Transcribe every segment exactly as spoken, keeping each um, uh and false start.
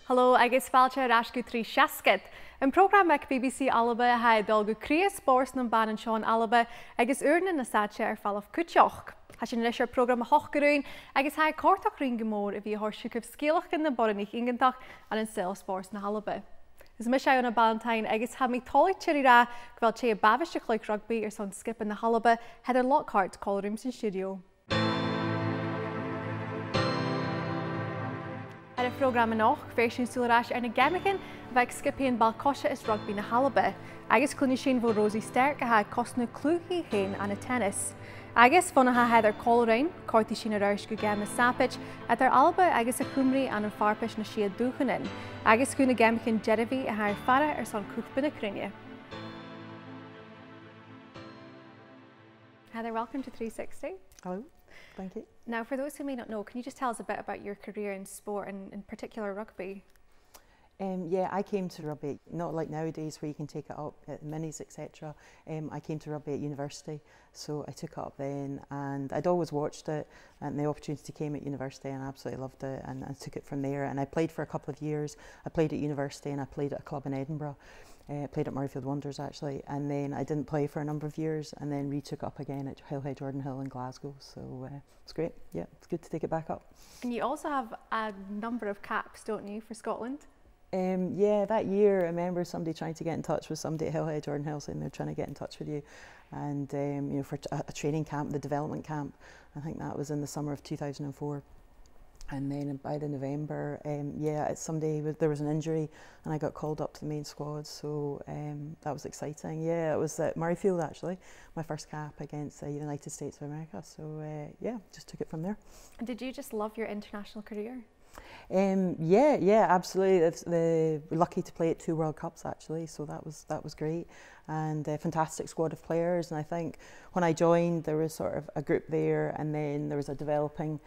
Hello agus fàilte air ais gu Trì Seasgad, am prògram aig B B C Alba a tha a' dol gu cridhe spòrs nam ban an seo ann an Alba agus uaireannan nas fhaide air falbh cuideachd. Tha sinn leis air prògram a h-ochd air aon agus tha e a' còrdadh rinn gu mòr a bhith a' toirt thugaibh sgeulachdan nam boireannaich iongantach ann an saoghal spòrs na h-Alba. Is mise Iona Ballantyne agus tha mi toilichte ri ràdh gu bheil tè a b' àbhaist a' cluich rugbaidh airson sgioba na h-Alba, Heather Lockhart, còmhla rium san stiùidio. Air a' phrògram a-nochd, bheir sinn sùil air ais air na geamaichean a bh' aig sgiobaidhean ball-coise is rugbaidh na h-Alba, agus cluinnidh sinn bho Rosie Sterk a tha a' cosnadh cluich i fhèin ann an teanas. Agus bhon a tha Heather còmhla rinn, còrdadh sinn air ais gu geama na Sàbaid eadar Alba agus a' Chuimrigh ann am farpais nan siathamh dùthchannan, agus gu na geamaichean deireadh a tha air fàire airson Cupa na Cruinne. Heather, welcome to three sixty. Hello, thank you. Now, for those who may not know, can you just tell us a bit about your career in sport and in particular rugby? Um, yeah, I came to rugby, not like nowadays where you can take it up at the minis, et cetera. Um, I came to rugby at university, so I took it up then, and I'd always watched it, and the opportunity came at university, and I absolutely loved it, and I took it from there. And I played for a couple of years. I played at university, and I played at a club in Edinburgh. Uh, I played at Murrayfield Wanderers, actually, and then I didn't play for a number of years, and then retook it up again at Hillhead Jordanhill in Glasgow. So, uh, it's great. Yeah, it's good to take it back up. And you also have a number of caps, don't you, for Scotland? Um, yeah, that year I remember somebody trying to get in touch with somebody at Hillhead Jordanhill saying they're trying to get in touch with you, and, um, you know, for a, a training camp, the development camp, I think that was in the summer of two thousand and four. And then by the November, um, yeah, it's somebody was, there was an injury, and I got called up to the main squad, so, um, that was exciting. Yeah, it was at Murrayfield, actually, my first cap against the United States of America. So, uh, yeah, just took it from there. And did you just love your international career? Um, yeah, yeah, absolutely. It's the, we're lucky to play at two World Cups, actually, so that was, that was great. And a fantastic squad of players. And I think when I joined, there was sort of a group there, and then there was a developing,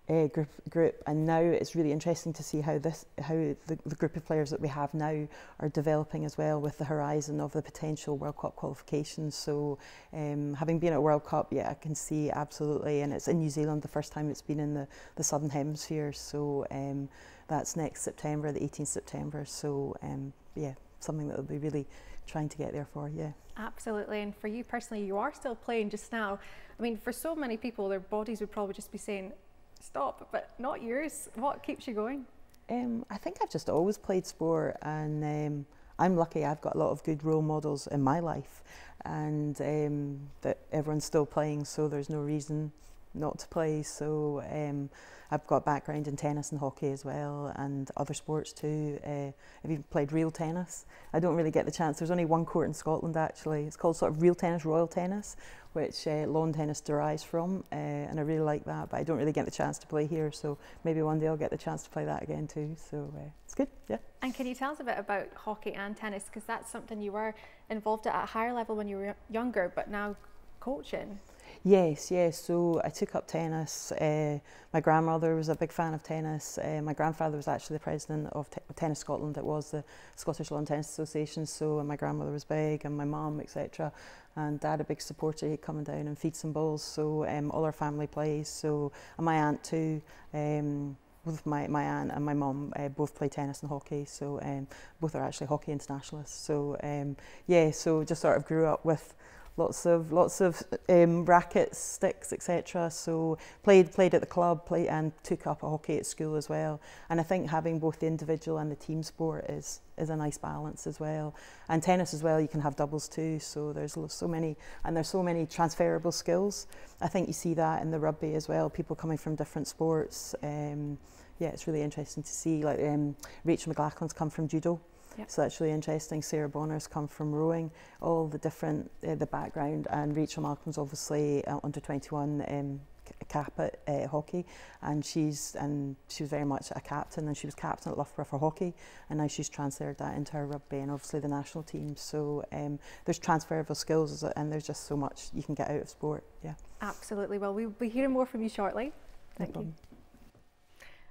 uh, group, group. And now it's really interesting to see how this, how the, the group of players that we have now are developing as well, with the horizon of the potential World Cup qualifications. So, um, having been at a World Cup, yeah, I can see absolutely. And it's in New Zealand, the first time it's been in the, the Southern Hemisphere. So, um, that's next September, the eighteenth September. So, um, yeah, something that I'll be really trying to get there for, yeah. Absolutely, and for you personally, you are still playing just now. I mean, for so many people, their bodies would probably just be saying, "Stop," but not yours. What keeps you going? Um, I think I've just always played sport, and, um, I'm lucky I've got a lot of good role models in my life, and, um, that everyone's still playing, so there's no reason not to play. So, um, I've got a background in tennis and hockey as well, and other sports too. Uh, I've even played real tennis. I don't really get the chance. There's only one court in Scotland, actually. It's called sort of real tennis, royal tennis, which, uh, lawn tennis derives from, uh, and I really like that, but I don't really get the chance to play here, so maybe one day I'll get the chance to play that again too. So, uh, it's good, yeah. And can you tell us a bit about hockey and tennis? 'Cause that's something you were involved at, at a higher level when you were younger, but now coaching. Yes, yes. So I took up tennis. Uh, my grandmother was a big fan of tennis. Uh, my grandfather was actually the president of Te-, Tennis Scotland. It was the Scottish Lawn Tennis Association. So, and my grandmother was big, and my mum, et cetera. And Dad, a big supporter. He'd come down and feed some balls. So, um, all our family plays. So, and my aunt too. Um, both my, my aunt and my mum, uh, both play tennis and hockey, so, um, both are actually hockey internationalists. So, um, yeah, so just sort of grew up with lots of, lots of, um, rackets, sticks, et cetera. So played, played at the club, play, and took up hockey at school as well. And I think having both the individual and the team sport is, is a nice balance as well. And tennis as well, you can have doubles too. So there's lo-, so many, and there's so many transferable skills. I think you see that in the rugby as well, people coming from different sports. Um, yeah, it's really interesting to see, like, um, Rachel McLachlan's come from judo. Yep. So that's really interesting. Sarah Bonner's come from rowing. All the different, uh, the background, and Rachel Malcolm's obviously, uh, under twenty-one, um, c-, cap at, uh, hockey, and she's, and she was very much a captain, and she was captain at Loughborough for hockey, and now she's transferred that into her rugby and obviously the national team. So, um, there's transferable skills, and there's just so much you can get out of sport. Yeah. Absolutely. Well, we'll be hearing more from you shortly. No problem. Thank you.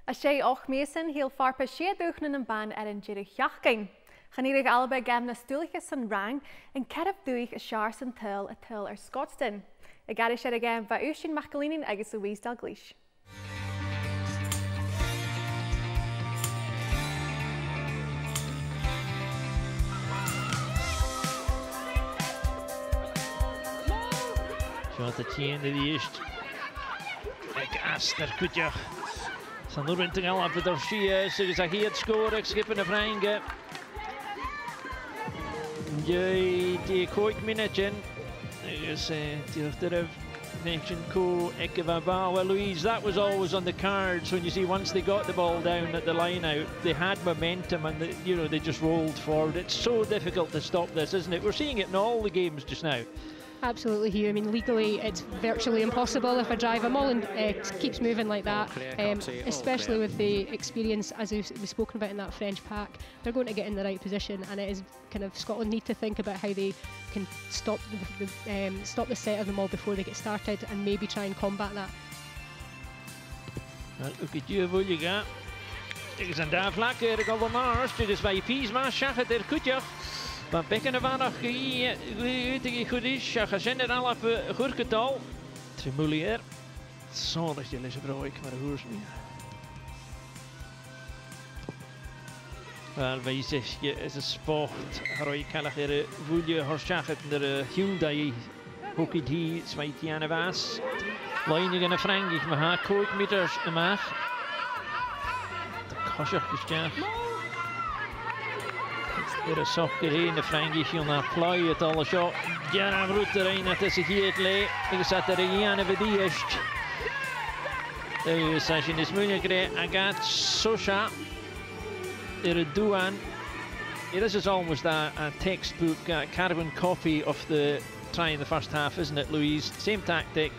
Às dèidh ochd mìosan, thill farpais sia dùthchannan nam ban air an deireadh-sheachdain. Chan fhuirich Alba geama nas dualchas san rang, an ceathramh dùthaich as fheàrr san t-saoghal a' tadhal air Scotstoun. Ag aithris air a' gheama bha Oisín MacIllEathain agus Louise Dalgleish. Tha a' tighinn a-rithist aig astar cuideachd. San urrainn do dh'Alba a dhol sìos agus a' chiad sgòr aig sgioba na Frainge. Dè, dè còig mionaidean agus, eh, dìreach doirbh fhaicinn cò aig a bha am bàl. Well, Louise, that was always on the cards when you see once they got the ball down at the line out, they had momentum and they, you know, they just rolled forward. It's so difficult to stop this, isn't it? We're seeing it in all the games just now. Absolutely, Hugh. I mean, legally, it's virtually impossible if a driver, Mollen, uh, keeps moving like that, um, especially with the experience, as we've, we've spoken about in that French pack. They're going to get in the right position, and it is kind of Scotland need to think about how they can stop the, the, um, stop the set of them all before they get started and maybe try and combat that. Well, thug i dìreach buille dha. Agus an dà phlag air a dhol an-àirde, agus bha i pìos math seachad air cuideachd. Bha beagan a bharrachd dhi, dhi, dhi a chur ris, ach tha sin air Alba a chur gu dol. Tremoulière. Sònraichte leis a' bhròig, mar a thuirt mi. Well, bha i, is e, is e spot a bha i cailleach air a' bhuille a thoirt seachad nuair a thionndaidh i. Thug i dhi, 's bha i a' dèanamh às. Loidhne dha na Frangaich, ma-thà, còig meatair a-mach. Tha coiseachd a-steach. Air an socair fhèin, na Frangaich, chionn a' phlàigh a' dol an seo. Dearbh rud a rinn iad sa chiad leth, agus iad air a dhèanamh a-rithist. Agus tha sinn a' smaoineachadh gur e Agathe Socha air an duan. This is almost a, a textbook, uh, carbon copy of the try in the first half, isn't it, Louise? Same tactic.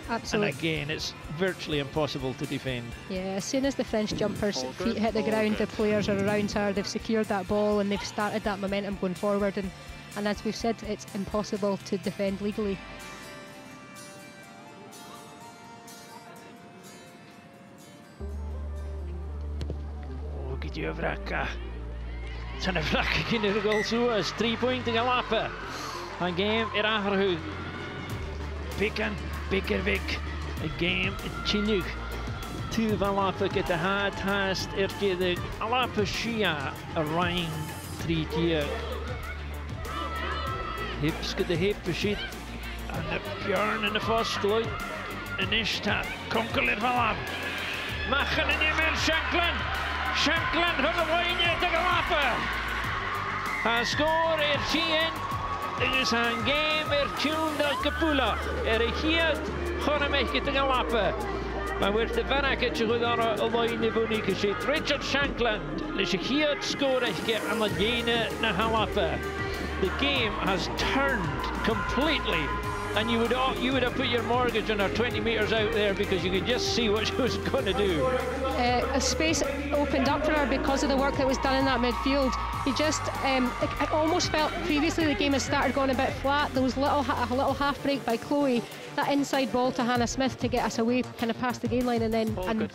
Absolutely. And again, it's virtually impossible to defend. Yeah, as soon as the French jumper's feet hit the ground, the players are around her, they've secured that ball and they've started that momentum going forward. And, and as we've said, it's impossible to defend legally. Ò, gu dearbh bhreac. Tha na Frangaich air a dhol suas, trì puingean do dh'Alba. An geama air atharrachadh. Beagan, beag air bheag. An geama a' tighinn. Taobh Alba ged a tha iad fhathast air deireadh. Alba sia, Arainn trì deug. Hips gu do hips iad. An Beàrn ann am fosgladh. A-nis tha Congal air falbh. Mach an uair sin Shanklin. Shanklin chun na loidhne do dh'Alba. Tha an sgòr air tighinn agus tha an geama air tionndadh gu buileach air a' chiad chonamaiche do dh'Alba. Bha uiread de mhonadh aige a chur air an loidhne a bhuannaich iad. Rachel Shankland leis a' chiad sgòr aice ann an lèine na h-Alba. The game has turned completely, and you would all, you would have put your mortgage on her twenty metres out there because you could just see what she was gonna do. Uh, a space opened up for her because of the work that was done in that midfield. You just, um, it, it almost felt previously the game had started going a bit flat. There was little ha-, a little half break by Chloe. That inside ball to Hannah Smith to get us away, kind of past the gain line, and then, and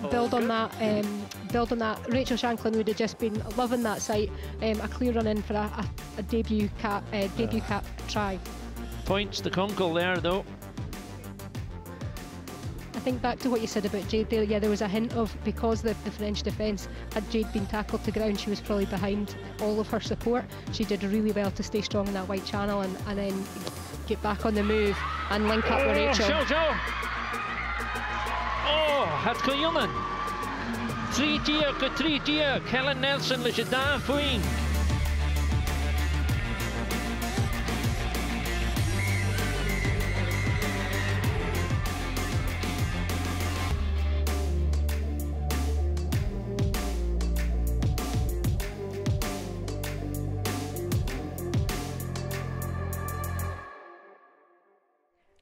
build on that, um, build on that. Rachel Shankland would have just been loving that sight. Um, a clear run in for a, a, a debut cap, uh, debut cap try. Points to Congal there, though. I think back to what you said about Jade there, yeah, there was a hint of, because the, the French defence, had Jade been tackled to ground, she was probably behind all of her support. She did really well to stay strong in that wide channel and, and then get back on the move and link up with Rachel. Seo, seo. Ò, tha iad co-ionann. Trì deug gu trì deug, Helen Nelson leis an dà phuing.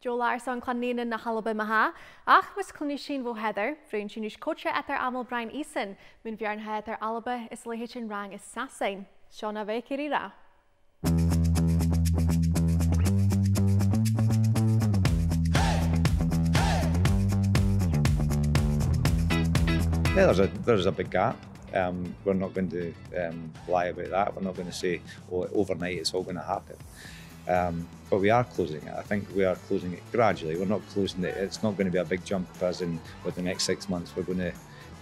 Deagh là airson Clann Nigheanan na h-Alba ma-thà, ach mus cluinnidh sinn bho Heather, bruidhinn sinn ris cò tha eadar-àm Brian Eason mun bheàrnachadh eadar Alba is a leithid an rang is Sasainn. Seo na bha e ag iarraidh a ràdh. Yeah, there's a, there's a big gap. Um, we're not going to, um, lie about that. We're not going to say, "Oh, overnight it's all going to happen." Um, but we are closing it. I think we are closing it gradually. We're not closing it. It's not going to be a big jump as in with the next six months we're going to,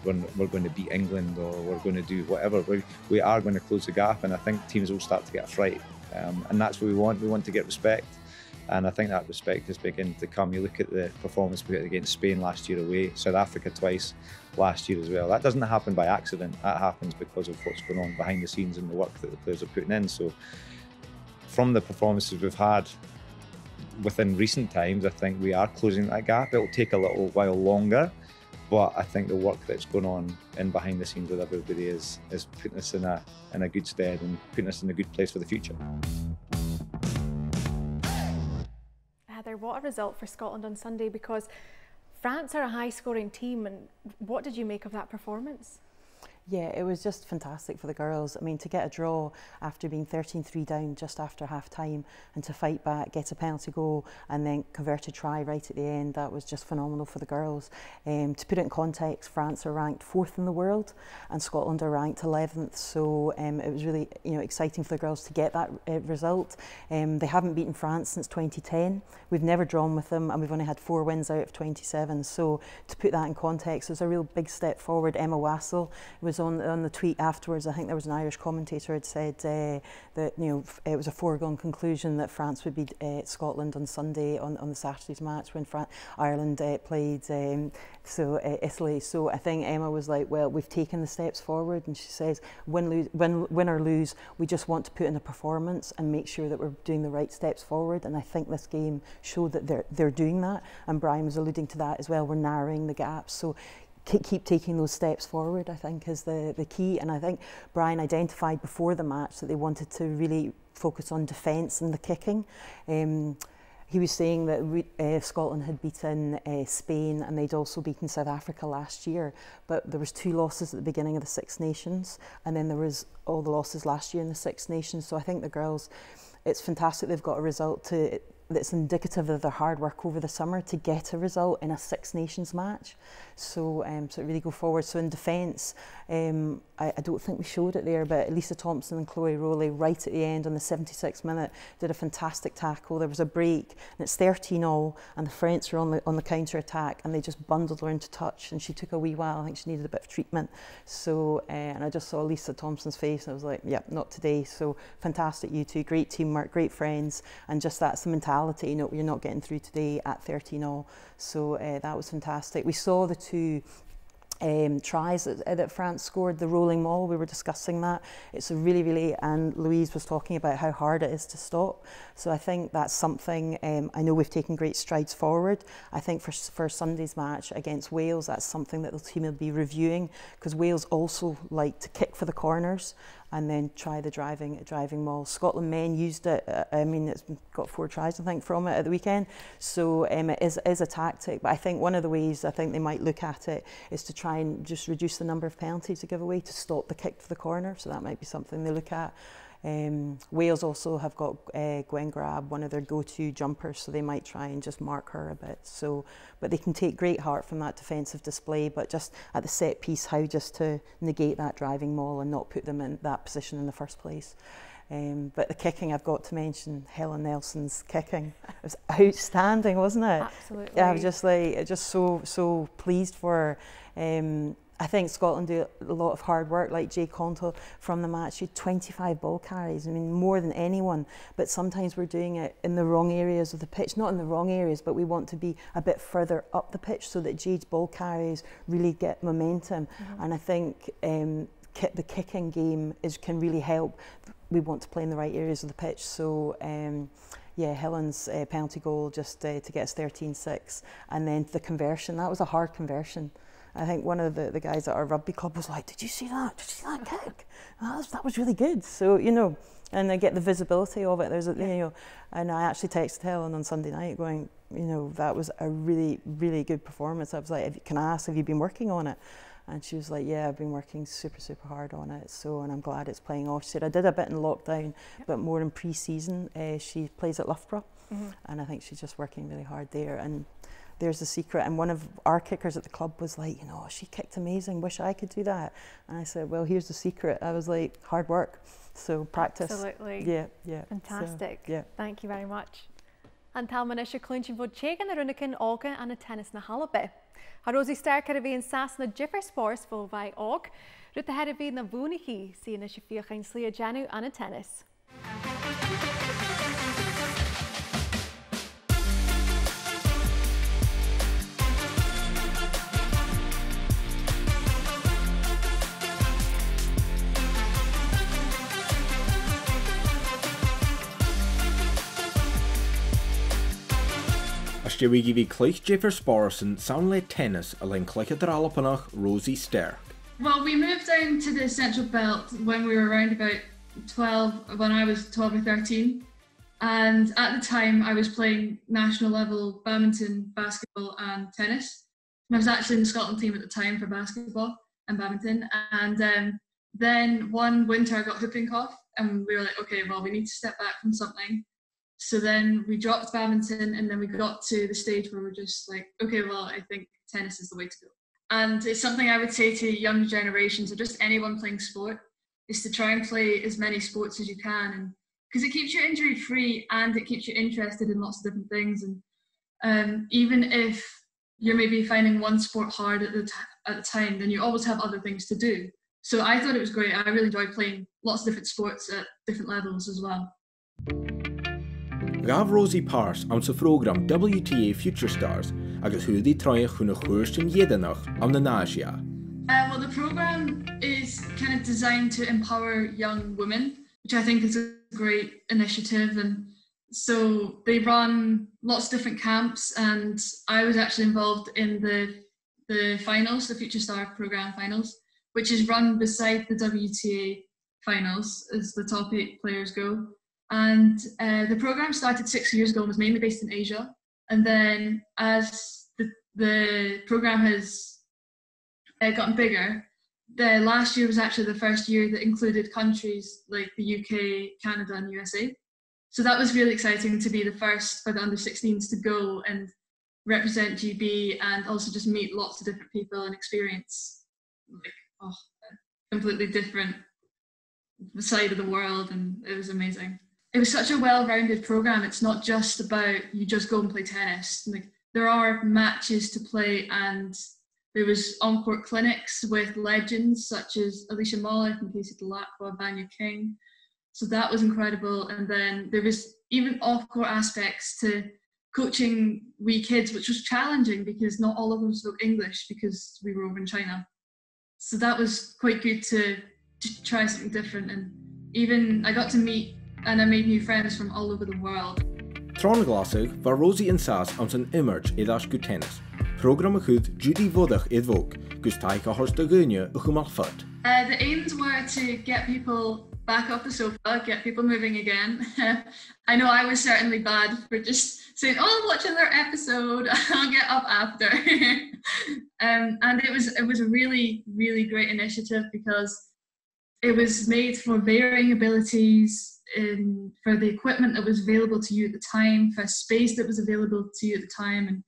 we're, we're going to beat England or we're going to do whatever. We, we are going to close the gap, and I think teams will start to get a fright. Um, and that's what we want. We want to get respect. And I think that respect is beginning to come. You look at the performance we had against Spain last year away, South Africa twice last year as well. That doesn't happen by accident. That happens because of what's going on behind the scenes and the work that the players are putting in. So from the performances we've had within recent times, I think we are closing that gap. It'll take a little while longer, but I think the work that's going on in behind the scenes with everybody is, is putting us in a, in a good stead and putting us in a good place for the future. Heather, what a result for Scotland on Sunday, because France are a high-scoring team, and what did you make of that performance? Yeah, it was just fantastic for the girls. I mean, to get a draw after being thirteen three down just after half time and to fight back, get a penalty goal and then convert a try right at the end, that was just phenomenal for the girls. Um, to put it in context, France are ranked fourth in the world and Scotland are ranked eleventh, so um, it was really, you know, exciting for the girls to get that uh, result. Um, they haven't beaten France since twenty ten. We've never drawn with them, and we've only had four wins out of twenty-seven. So to put that in context, it was a real big step forward. Emma Wassell was on, on the tweet afterwards. I think there was an Irish commentator had said uh, that, you know, f- it was a foregone conclusion that France would beat uh, Scotland on Sunday on, on the Saturday's match when Fran- Ireland uh, played um, so uh, Italy. So I think Emma was like, "Well, we've taken the steps forward," and she says, "Win, lose, win, win or lose, we just want to put in a performance and make sure that we're doing the right steps forward." And I think this game showed that they're they're doing that. And Brian was alluding to that as well. We're narrowing the gap. So ke- keep taking those steps forward, I think, is the, the key. And I think Brian identified before the match that they wanted to really focus on defence and the kicking. Um, he was saying that we, uh, Scotland had beaten uh, Spain and they'd also beaten South Africa last year, but there was two losses at the beginning of the Six Nations, and then there was all the losses last year in the Six Nations. So I think the girls, it's fantastic they've got a result to that's indicative of their hard work over the summer to get a result in a Six Nations match. So, um, so it really go forward. So in defence, um, I, I don't think we showed it there, but Lisa Thompson and Chloe Rowley, right at the end on the seventy-sixth minute, did a fantastic tackle. There was a break, and it's thirteen all, and the French were on the on the counter attack, and they just bundled her into touch, and she took a wee while. I think she needed a bit of treatment. So, uh, and I just saw Lisa Thompson's face, and I was like, "Yep, not today." So fantastic, you two, great teamwork, great friends, and just that's the mentality. You know, you're not getting through today at thirteen all. So uh, that was fantastic. We saw the two um, tries that, that France scored, the rolling maul, we were discussing that. It's a really, really, and Louise was talking about how hard it is to stop. So I think that's something, um, I know we've taken great strides forward. I think for, for Sunday's match against Wales, that's something that the team will be reviewing, because Wales also like to kick for the corners and then try the driving driving maul. Scotland men used it. Uh, I mean, it's got four tries, I think, from it at the weekend. So um, it is, is a tactic. But I think one of the ways I think they might look at it is to try and just reduce the number of penalties they give away to stop the kick for the corner. So that might be something they look at. Um, Wales also have got uh, Gwen Grab, one of their go-to jumpers, so they might try and just mark her a bit. So, but they can take great heart from that defensive display, but just at the set piece, how just to negate that driving maul and not put them in that position in the first place. Um, but the kicking, I've got to mention Helen Nelson's kicking. It was outstanding, wasn't it? Absolutely. Yeah, I was just like, just so, so pleased for her. Um, I think Scotland do a lot of hard work, like Jay Conto from the match. She had twenty-five ball carries, I mean, more than anyone. But sometimes we're doing it in the wrong areas of the pitch. Not in the wrong areas, but we want to be a bit further up the pitch so that Jade's ball carries really get momentum. And I think um, ki- the kicking game is can really help. We want to play in the right areas of the pitch. So, um, yeah, Helen's uh, penalty goal just uh, to get us thirteen six. And then the conversion, that was a hard conversion. I think one of the, the guys at our rugby club was like, "Did you see that? Did you see that kick? That was, that was really good." So, you know, and I get the visibility of it. There's a, you know, and I actually texted Helen on Sunday night going, you know, that was a really, really good performance. I was like, "Have you- can I ask, have you been working on it?" And she was like, "Yeah, I've been working super, super hard on it. So, and I'm glad it's playing off." She said, "I did a bit in lockdown, but more in pre-season." Uh, she plays at Loughborough, and I think she's just working really hard there. And there's the secret. And one of our kickers at the club was like, "You know, she kicked amazing. Wish I could do that." And I said, "Well, here's the secret." I was like, "Hard work." So practice. Absolutely. Yeah, yeah. So, fantastic. Yeah. Thank you very much. An t-àm a-nis a' cluinntinn bho tè de na rionnagan òga ann an teanas na h-Alba. Tha Rosie Stark air a bhith an sàs ann an diofar spòrs bho bha i òg, rud a tha air a bhith na bhuannaich i. 'S i a-nis a' feuchainn slighe a dhèanamh ann an teanas. Às dèidh a bhith a' cluich diofar spòrsan, 's ann le tennis a lean cluicheadair Albannach Rosie Sterk. Well, we moved down to the Central Belt when we were around about twelve, when I was twelve or thirteen. And at the time, I was playing national level badminton, basketball, and tennis. And I was actually in the Scotland team at the time for basketball and badminton. And um, then one winter, I got whooping cough, and we were like, "Okay, well, we need to step back from something." So then we dropped badminton, and then we got to the stage where we're just like, "Okay, well, I think tennis is the way to go." And it's something I would say to young generations or just anyone playing sport, is to try and play as many sports as you can, and because it keeps you injury free and it keeps you interested in lots of different things. And um, even if you're maybe finding one sport hard at the t- at the time, then you always have other things to do. So I thought it was great. I really enjoyed playing lots of different sports at different levels as well. Ghabh Rosie pàirt anns a' phrògram W T A Future Stars agus fhuair i troimhe chun a' chuairtean dheireannach ann an Àisia. Uh, well, the programme is kind of designed to empower young women, which I think is a great initiative. And so they run lots of different camps, and I was actually involved in the the finals, the Future Star programme finals, which is run beside the W T A finals, as the top eight players go. And uh, the programme started six years ago and was mainly based in Asia. And then as the, the programme has uh, gotten bigger, the last year was actually the first year that included countries like the U K, Canada, and U S A. So that was really exciting to be the first for the under sixteens to go and represent G B and also just meet lots of different people and experience, like, oh, a completely different side of the world, and it was amazing. It was such a well-rounded programme. It's not just about you just go and play tennis. Like, there are matches to play, and there was on-court clinics with legends such as Alicia Molik and Casey Dellacqua, Vanya King. So that was incredible. And then there was even off-court aspects to coaching wee kids, which was challenging because not all of them spoke English because we were over in China. So that was quite good to, to try something different. And even I got to meet and I made new friends from all over the world. Tron ghlasadh, bha Rosie an sàs anns an iomairt air ais gu tennis, prògram a chuir Judy Mhoireach air bhog, gus taic a thoirt do dhaoine a chumail fad. Uh, the aims were to get people back off the sofa, get people moving again. I know I was certainly bad for just saying, "Oh, I'm watching their episode, I'll get up after." Um, and it was it was a really, really great initiative because it was made for varying abilities, in, for the equipment that was available to you at the time, for space that was available to you at the time, and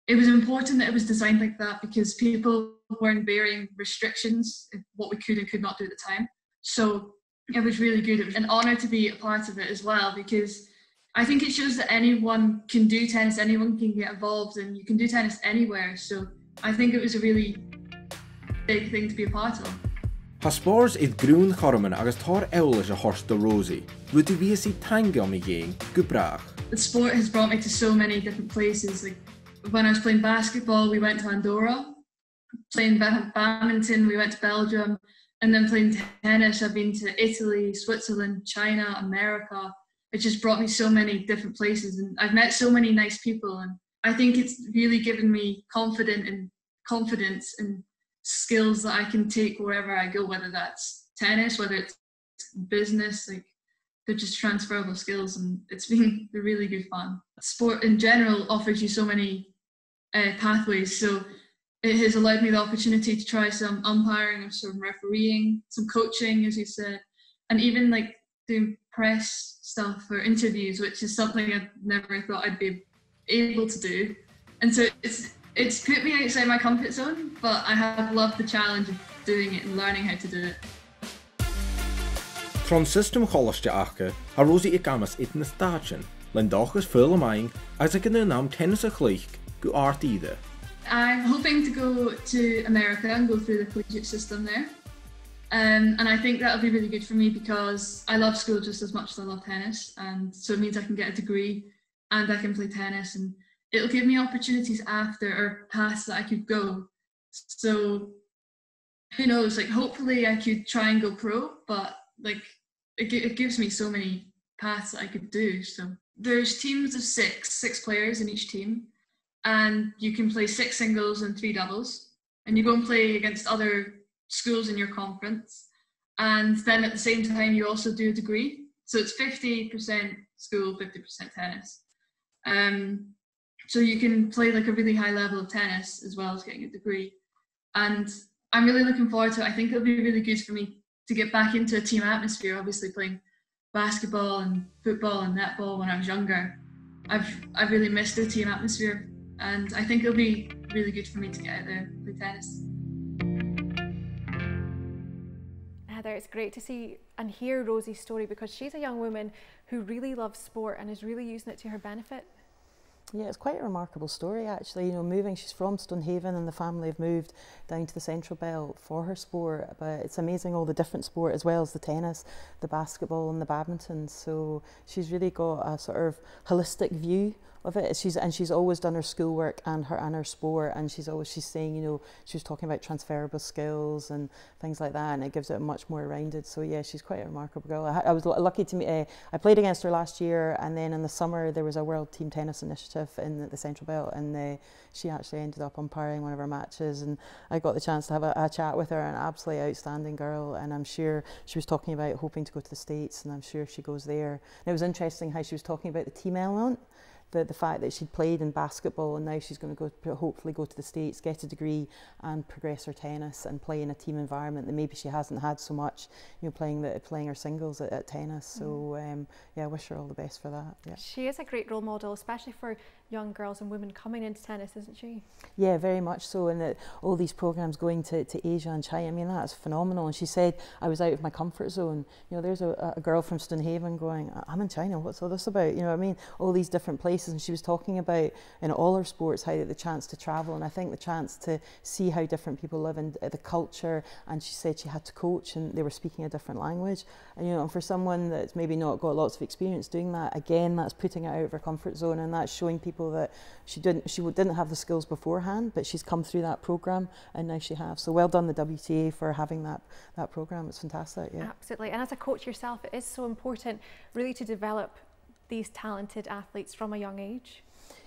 it was important that it was designed like that because people were in varying restrictions of what we could and could not do at the time. So it was really good. It was an honour to be a part of it as well because I think it shows that anyone can do tennis, anyone can get involved, and you can do tennis anywhere. So I think it was a really big thing to be a part of. Tha spòrs air grunn chothroman agus tòrr eòlais a thoirt do Rosie, rud a bhios i taingeil mu dheidhinn gu bràth. The sport has brought me to so many different places. Like, when I was playing basketball, we went to Andorra. Playing ba- badminton, we went to Belgium. And then playing tennis, I've been to Italy, Switzerland, China, America. It just brought me so many different places, and I've met so many nice people. And I think it's really given me confident and confidence and skills that I can take wherever I go, whether that's tennis, whether it's business, like, they're just transferable skills, and it's been really good fun. Sport in general offers you so many uh, pathways, so it has allowed me the opportunity to try some umpiring or some refereeing, some coaching, as you said, and even, like, doing press stuff for interviews, which is something I never thought I'd be able to do. And so it's it's put me outside my comfort zone, but I have loved the challenge of doing it and learning how to do it. Tron system cholaiste aca, tha Rosie ag amas air na Stàitean, len dòchas foghlam fhaighinn agus aig an aon àm tennis a chluich gu àrd-ìre. I'm hoping to go to America and go through the collegiate system there. Um, and I think that'll be really good for me because I love school just as much as I love tennis, and so it means I can get a degree and I can play tennis, and it'll give me opportunities after, or paths that I could go. So who knows? Like, hopefully I could try and go pro, but, like, it, gi- it gives me so many paths that I could do. So there's teams of six, six players in each team, and you can play six singles and three doubles, and you go and play against other schools in your conference, and then at the same time you also do a degree. So it's fifty percent school, fifty percent tennis. Um, so you can play, like, a really high level of tennis as well as getting a degree. And I'm really looking forward to it. I think it'll be really good for me to get back into a team atmosphere, obviously playing basketball and football and netball when I was younger. I've, I've really missed the team atmosphere, and I think it'll be really good for me to get out there and play tennis. Heather, it's great to see and hear Rosie's story, because she's a young woman who really loves sport and is really using it to her benefit. Yeah, it's quite a remarkable story, actually. You know, moving, she's from Stonehaven, and the family have moved down to the Central Belt for her sport. But it's amazing, all the different sport, as well as the tennis, the basketball and the badminton. So she's really got a sort of holistic view of it. She's, and she's always done her schoolwork and her, and her sport, and she's always, she's saying, you know, she was talking about transferable skills and things like that, and it gives it much more rounded. So yeah, she's quite a remarkable girl. I, ha- I was l- lucky to meet. Uh, I played against her last year, and then in the summer there was a World Team Tennis Initiative in the, the Central Belt, and uh, she actually ended up umpiring one of our matches, and I got the chance to have a, a chat with her. An absolutely outstanding girl, and I'm sure she was talking about hoping to go to the States, and I'm sure she goes there. And it was interesting how she was talking about the team element, the, the fact that she'd played in basketball and now she's going to go, hopefully go to the States, get a degree and progress her tennis and play in a team environment that maybe she hasn't had so much, you know, playing the, playing her singles at, at tennis. So um, yeah, I wish her all the best for that. Yeah. She is a great role model, especially for young girls and women coming into tennis, isn't she? Yeah, very much so. And that all these programs going to, to Asia and China, I mean, that's phenomenal. And she said, "I was out of my comfort zone." You know, there's a, a girl from Stonehaven going, "I'm in China, what's all this about?" You know what I mean? All these different places. And she was talking about in all her sports how the chance to travel, and I think the chance to see how different people live and uh, the culture. And she said she had to coach, and they were speaking a different language. And you know, and for someone that's maybe not got lots of experience doing that, again, that's putting her out of her comfort zone, and that's showing people that she didn't, she w- didn't have the skills beforehand, but she's come through that program, and now she has. So well done the W T A for having that that program. It's fantastic. Yeah. Absolutely. And as a coach yourself, it is so important really to develop these talented athletes from a young age.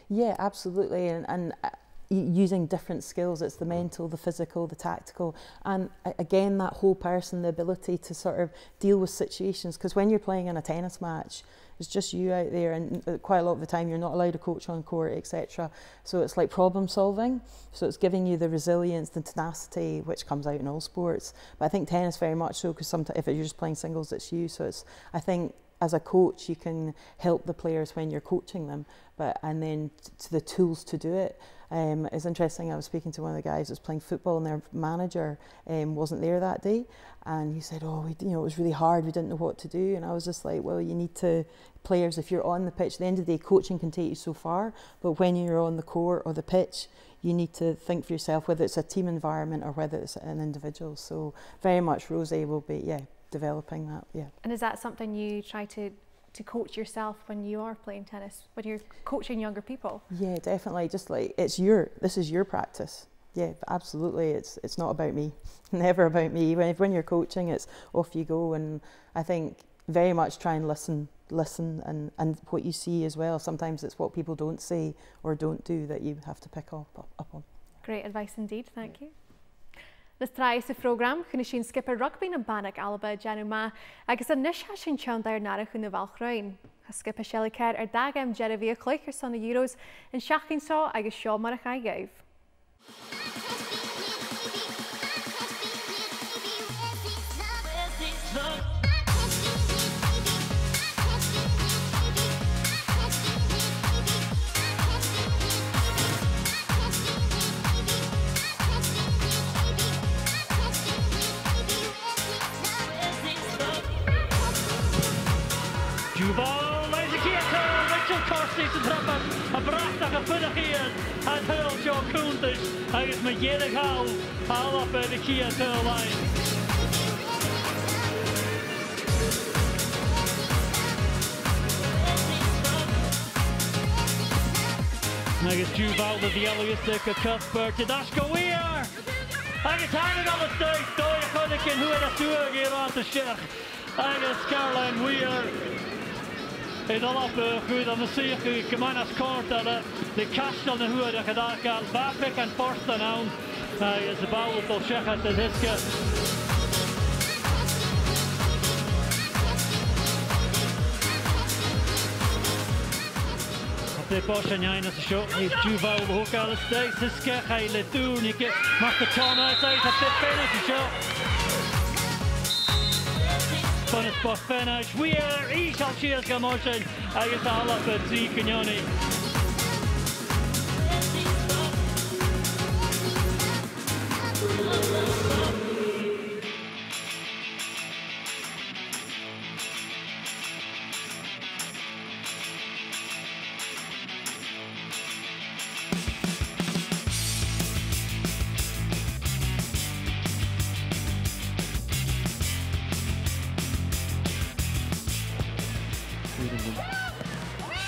Yeah, absolutely. And, and uh, y- using different skills, it's the mental, the physical, the tactical, and a- again, that whole person, the ability to sort of deal with situations. Because when you're playing in a tennis match, it's just you out there, and uh, quite a lot of the time you're not allowed a coach on court, et cetera. So it's like problem solving. So it's giving you the resilience, the tenacity, which comes out in all sports. But I think tennis very much so, because sometimes if you're just playing singles, it's you. So it's, I think, as a coach, you can help the players when you're coaching them, but and then t- to the tools to do it. Um, it's interesting, I was speaking to one of the guys that was playing football, and their manager um, wasn't there that day, and he said, "Oh, we, you know, it was really hard, we didn't know what to do." And I was just like, "Well, you need to, players, if you're on the pitch, at the end of the day, coaching can take you so far, but when you're on the court or the pitch, you need to think for yourself, whether it's a team environment or whether it's an individual." So very much Rosie will be, yeah, developing that, yeah. And is that something you try to, to coach yourself when you are playing tennis, when you're coaching younger people? Yeah, definitely. Just like, it's your, this is your practice. Yeah, absolutely. It's it's not about me. Never about me. When when you're coaching, it's off you go. And I think very much try and listen, listen, and and what you see as well. Sometimes it's what people don't say or don't do that you have to pick up up on. Great advice indeed, thank you. Nas tràithe sa phrògram, chunnaic sinn sgioba rugbaidh nam Banach Alba a' dèanamh math, agus a-nis tha sinn a' tionndadh air n-aithreachadh na bhall-chrainn. Tha sgioba Shelly Kerr air dà gheama deireadh a chluich airson na Euros an t-seachdain seo, agus seo mar a chaidh dhaibh. Duball, leis a' chiad tadhal, Rachel Kirsty san trioblad, a' bratach a' fuireach iad, tha an tadhal seo cunntais agus mu dheireadh thall, Alba air a' chiad tadhal fhaighinn. Agus Duball a' dèiligeadh a-steach gu Cuthbert, air ais gu Weir! Agus tha e a' dol a-steach, dòigh a' choinneamh, an uair a shuathadh e a-steach. Agus Caroline Weir An Alba a' cur an suidheachadh gu math nas còrdadh le, le Caisteal na h-Uarach a' dol a ghabhail. Bha beagan fortan ann, agus am ball a' dol seachad air an t-uisge. Tha e boiseil an fheadhainn a tha seo, an-diugh, ball a thogail a-steach san uisge, chaidh le dùrn aige, Martha Thomas, agus tha e fèin a' seo. Bun-os-cionn fèin, is bha e air ìosal sìos gu math sin, agus Alba trì gu neoni.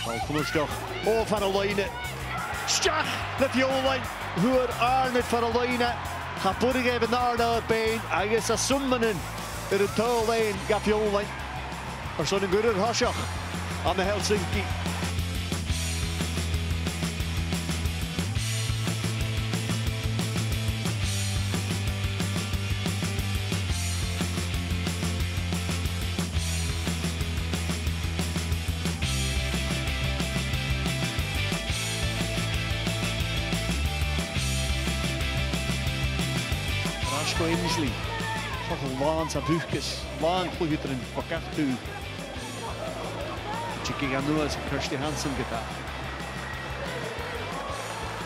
Ball cumail a-steach. Ò, far an loidhne. A-steach le feòil. Fhuair Arnott far an loidhne. Cha b' urrainn dhaibh an dàrna beinn agus tha Summonen air an t-òl fhaighinn dha feòil airson an cur air thoiseach ann an Helsinki. Air ais gu Ainslie. Seo làn san dualchas, làn chluicheadairean bho gach taobh. Tigeadh a-nuas aig Kirsty Hansen ge-tà.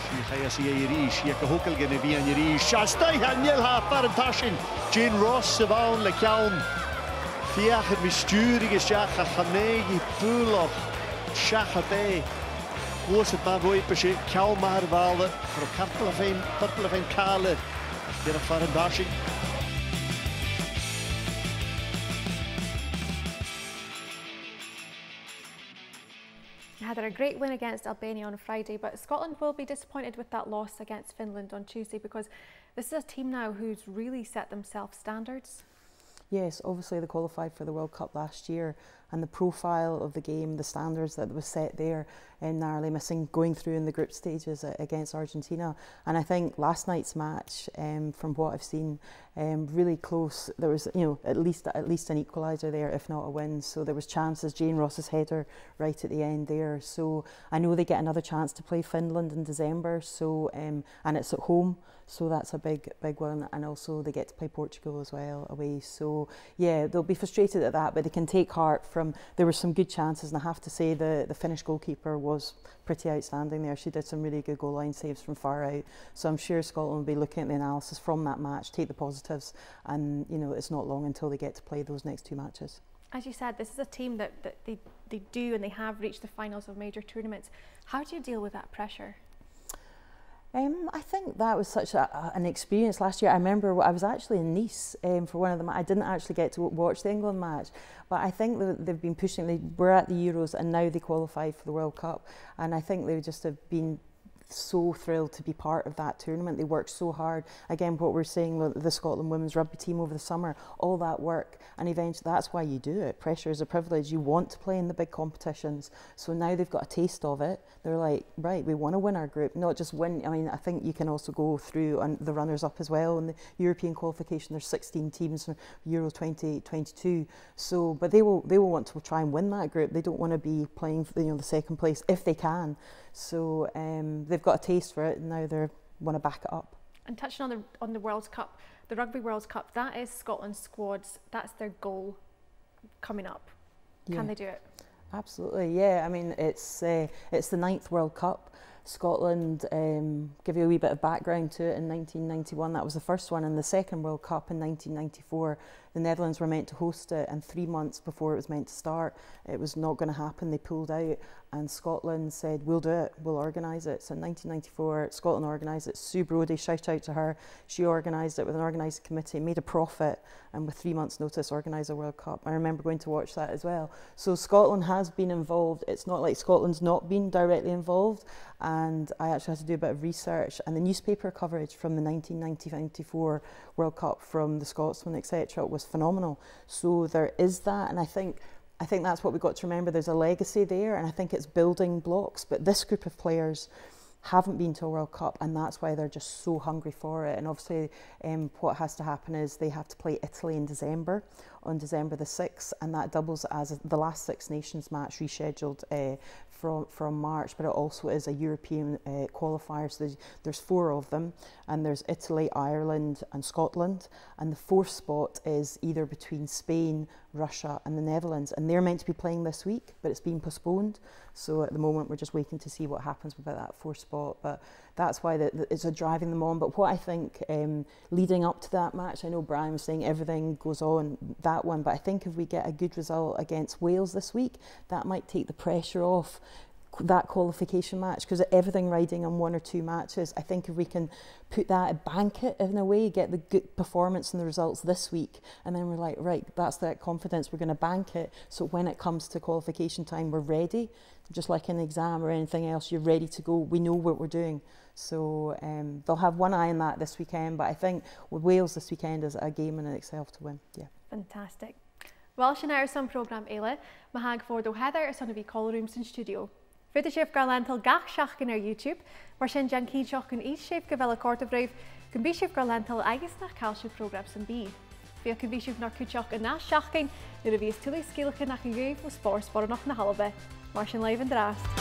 Sìos a chaidh i a-rithist, i a' togail gun a bhith a-rithist. Seas a-staigh, chan eil, tha far an taobh sin. Jane Ross a bh' ann le ceann. Feuchaidh mi stiùireadh a-steach, ach chan fhaigh i bualadh seachad e. Gluasad math bhuaipe sin, ceann math air a' bhàlla, cha robh Campbell a' faighinn, Campbell a' faighinn càil air. Dìreach far an taobh sin. They had a great win against Albania on Friday, but Scotland will be disappointed with that loss against Finland on Tuesday, because this is a team now who's really set themselves standards. Yes, obviously they qualified for the World Cup last year, and the profile of the game, the standards that was set there, um, narrowly missing going through in the group stages a-, against Argentina. And I think last night's match, um, from what I've seen, um, really close. There was, you know, at least, at least an equaliser there, if not a win. So there was chances. Jane Ross's header right at the end there. So I know they get another chance to play Finland in December. So, um, and it's at home. So that's a big, big one, and also they get to play Portugal as well away. So, yeah, they'll be frustrated at that, but they can take heart from, there were some good chances, and I have to say the, the Finnish goalkeeper was pretty outstanding there. She did some really good goal line saves from far out. So I'm sure Scotland will be looking at the analysis from that match, take the positives, and, you know, it's not long until they get to play those next two matches. As you said, this is a team that, that they, they do and they have reached the finals of major tournaments. How do you deal with that pressure? Um, I think that was such a, a, an experience last year. I remember wh-, I was actually in Nice, um, for one of the ma-, I didn't actually get to w-, watch the England match, but I think they, they've been pushing, they were at the Euros and now they qualified for the World Cup, and I think they just have been so thrilled to be part of that tournament. They worked so hard. Again, what we're saying with the Scotland women's rugby team over the summer, all that work, and eventually that's why you do it. Pressure is a privilege. You want to play in the big competitions. So now they've got a taste of it. They're like, "Right, we wanna win our group, not just win." I mean, I think you can also go through on the runners-up as well. In the European qualification, there's sixteen teams from Euro twenty twenty-two. So, but they will, they will want to try and win that group. They don't wanna be playing for, you know, the second place if they can. So, um, they've got a taste for it, and now they wanna back it up. And touching on the, on the World Cup, the Rugby World Cup, that is Scotland's squads, that's their goal coming up. Can they do it? Absolutely, yeah. I mean, it's, uh, it's the ninth World Cup. Scotland, um, give you a wee bit of background to it, in nineteen ninety-one, that was the first one, and the second World Cup in nineteen ninety-four, the Netherlands were meant to host it, and three months before it was meant to start, it was not gonna happen. They pulled out, and Scotland said, "We'll do it, we'll organise it." So in nineteen ninety-four, Scotland organised it. Sue Brodie, shout out to her, she organised it with an organising committee, made a profit, and with three months' notice organised a World Cup. I remember going to watch that as well. So Scotland has been involved. It's not like Scotland's not been directly involved, and I actually had to do a bit of research, and the newspaper coverage from the nineteen ninety-four World Cup from the Scotsman, et cetera, was phenomenal. So there is that, and I think I think that's what we've got to remember. There's a legacy there, and I think it's building blocks. But this group of players haven't been to a World Cup, and that's why they're just so hungry for it. And obviously, um, what has to happen is they have to play Italy in December, on December the sixth, and that doubles as the last Six Nations match rescheduled, uh, from, from March, but it also is a European, uh, qualifier, so there's, there's four of them, and there's Italy, Ireland and Scotland, and the fourth spot is either between Spain, Russia and the Netherlands, and they're meant to be playing this week, but it's been postponed. So at the moment, we're just waiting to see what happens about that fourth spot. But that's why the, the, it's a driving them on. But what I think, um, leading up to that match, I know Brian was saying everything goes on that one, but I think if we get a good result against Wales this week, that might take the pressure off qu-, that qualification match, 'cause everything riding on one or two matches. I think if we can put that, bank it in a way, get the good performance and the results this week, and then we're like, "Right, that's that confidence, we're gonna bank it, so when it comes to qualification time, we're ready." Just like an exam or anything else, you're ready to go. We know what we're doing. So, um, they'll have one eye on that this weekend, but I think with Wales this weekend is a game in itself to win. Yeah. Fantastic. Uill, sin e airson prògram eile. Ma tha gu bhith ag iarraidh airson a bhith còmhla rium san stiùidio, faodaidh sibh gu leantainn gach seachdain air YouTube. Mar sin, dèan cinnteach gun innis sibh gu bheil e a' còrdadh ribh, gum bi sibh gu leantainn agus nach caill sibh prògram sam bith. Feuch am bi sibh nar cuideachd an ath sheachdain, nuair a bhios tuilleadh sgeulachdan againn bho spòrs boireannach na h-Alba. Mar sin leibh an-dràsta.